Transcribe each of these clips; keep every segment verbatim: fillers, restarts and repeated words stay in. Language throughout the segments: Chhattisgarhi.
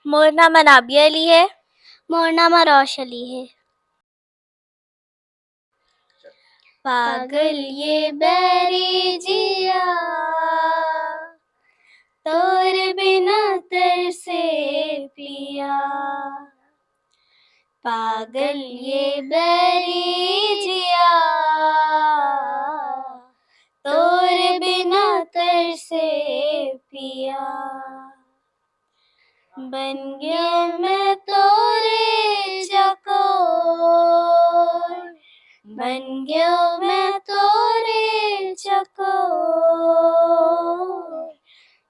मोर नाम अनाबिया अली हे। मोर नाम आरोश अली हे। पागल ये बैरी जिया, तोर बिना तरसे पिया। पागल ये बैरी जिया, तोर बिना तरसे पिया। बन गयो मैं तोरे चकोर, बन गयो मैं तोरे चकोर,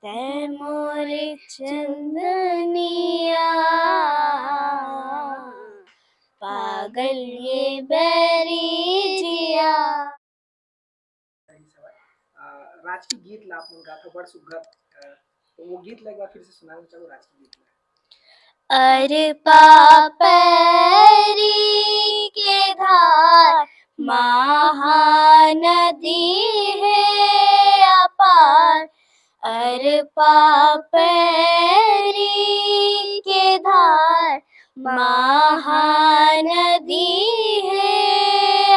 तै मोरे चंदनिया, पागल ये बैरी जिया। अ, राजकी गीत ला आप मन गाथव, बड़ सुग्घर। अ, तो वो गीत ला एक बार फिर से सुनाना चाहूँ, राजकी गीत ला। अरे पापरी के धार महानदी हे अपार, अरे पापरी के धार महानदी हे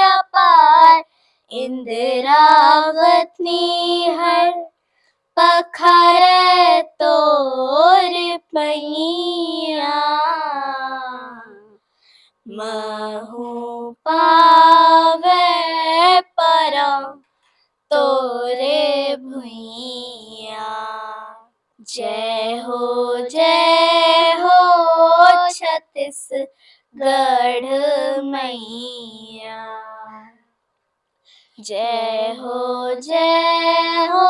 अपार, इंद्रावती हर पखारे तोर पैया, महूँ पावे परम तोरे भुइया। जय हो, जय हो छत्तीसगढ़ मैया। जय हो, जय हो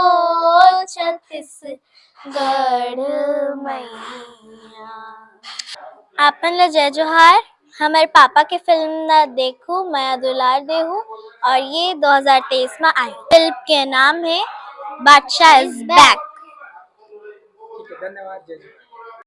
छत्तीसगढ़ मैया। आपन ला जय जोहार। हमर पापा के फिल्म ला देखू, मया दुलार देहू, और ये दो हज़ार तेईस में आई। फिल्म के नाम है बादशाह is back। ठीक है, धन्यवाद, जय जोहार।